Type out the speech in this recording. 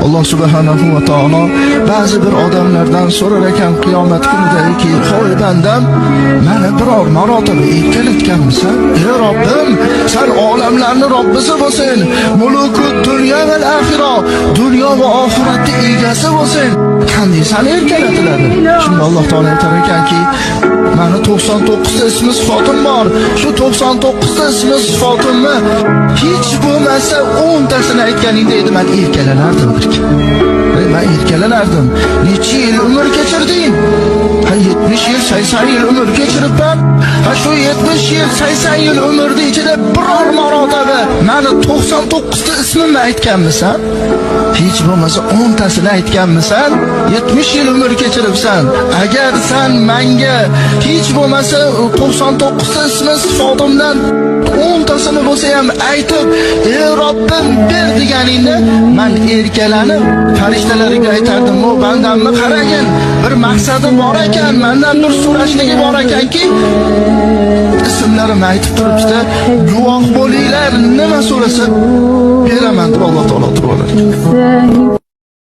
Alloh subhanahu va taolo ba'zi bir odamlardan so'rar ekan qiyomat kunidaki: "Hoy bandam, mani biror marotaba erkalatganmisan?" "Ey Robbim, san olamlarni Robbisi bo'lsin, mulukud dunyo va axira, dunyo va oxiratni egasi bo'lsin. Qanday sani erkalatiladi?" Shunda Alloh taolo aytar ekanki: "Mani 99 ta ismi sifatim bor. Shu 99 ta ismi sifatimni hech bo'lmasa 10 tasini aytganingda edi, men erkalanardim." Men erkalanardim. Necha yil umr kechirding? Ha, 70 yil, 80 yil umr kechiribman. Ha, shu 70 yil, 80 yil umrni ichida biror marotaba mani 99 ta ismimni aytganmisan? Hech bo'lmasa 10 tasini aytganmisan? 70 yil umr kechiribsan. Agar san menga hech bo'lmasa 99 ta ismi sifatimdan 10 tasini bo'lsa ham aytib, "Ey Robbim, ber" deganingda, man erkalanib farishtalarga aytardim: "O bandamni qaragin, bir maqsadi bor ekan, mandan bir so'rashligi bor ekanki, ismlarimni aytib turibdi, guvoh bo'linglar, nima so'rasa beraman" deb Alloh taolo turib olar ekan.